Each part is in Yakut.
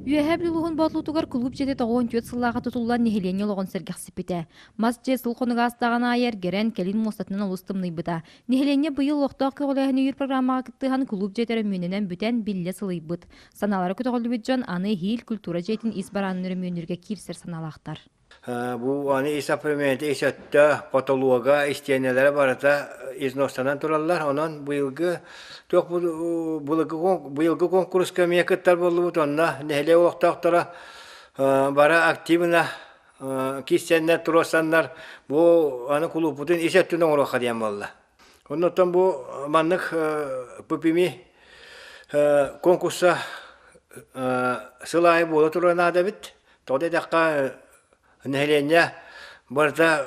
Үөһээ Бүлүү улууһун Боотулуутугар кулууп дьиэтэ 94 сыллааҕы тутуллан нэһилиэнньэ олоҕун сэргэхсиппитэ. Мас дьиэ сыл хонуга аастаҕын аайы эргэрэн, кэлин муостатынан олус тымныйбыта. Нэһилиэнньэ быйыл олохтоох көҕүлээһини өйүүр программаҕа кыттыһан кулууп дьиэтэ өрөмүөннэнэн бүтэн, биллэ сылыйбыт. Санаалара көтөҕүллүбүт дьон аны эһиил культура дьиэтин ис бараанын өрөмүөннүүргэ киирсэр санаалаахтар. Бу аны ис апартаменты ис өттө, потолога, истиэнэлэрэ барыта изностанан тураллар. Онон быйылгы туох быйылгы куонкуруска эмиэ кыттар буоллубут. Онно нэһилиэк олохтоохторо бары активно киирсэннэр, туруорсаннар бу аны кулууппутун ис өттүн оҥоруохха диэн буолла. Оннуттан бу маннык ППМИ конкурса сыл аайы буола турар наада эбит. Тоҕо диэтэххэ, нэһилиэнньэ барыта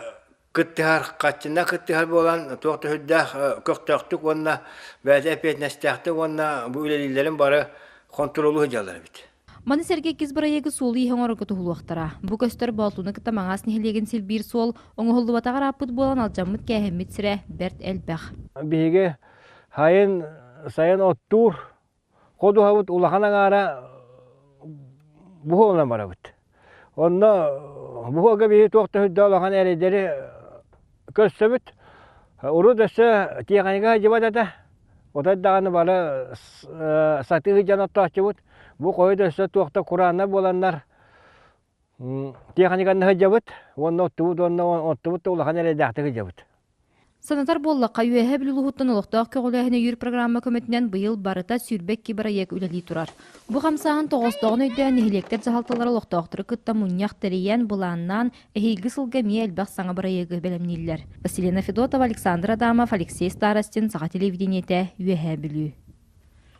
кыттыһар, хаччына кыттыһар буолан, туох да сүрдээх көхтөөхтүк уонна бэйэтэ эппиэтинэстээхтик уонна бу үлэлииллэрин бары хонтуруолу сылдьаллар эбит. Маны сэргэ иккис бырайыагы суолу-ииһи оҥорорго туһулуохтара. Бу көстөр Боотулууну кытта Маҥаас нэһилиэгин силбиир суол оҥоһуллубатаҕар ааппыт буолан алдьаммыт-кээһэммит сирэ бэрт элбэх. Биһиги сайын, сайын оттуур Ходуһабыт улахан аҥаара буһуонан барабыт. Онно буһуога биһи туох да сүрдээх улахан эрэйдэри көрсөбүт. Урут өссө тиэхиньикэ сылдьыбат этэ. Отой даҕаны бары сатыы сылдьан оттооччубут. Бу хойут өссө туох да курааннар буоланнар тиэхиньиканы сылдьабыт уонна оттубут уонна оттубут да улахан эрэйдээхтик сылдьабыт. Санатар буоллахха, Үөһээ Бүлүү улууһуттан олохтоох көҕүлээһин өйүүр программа көмөтүнэн быйыл барыта 22 бырайыак үлэлии турар. Бу хамсааһын тоҕоостооҕун өйдөөн нэһилиэктэр дьаһалталара олохтоохтору кытта мунньах тэрийэн, былааннаан, эһиилги сылга эмиэ элбэх саҥа бырайыагы бэлэмнииллэр. Василина Федотова, Александр Адамов, Алексей Старостин, Саха телевидениетэ, Үөһээ Бүлүү.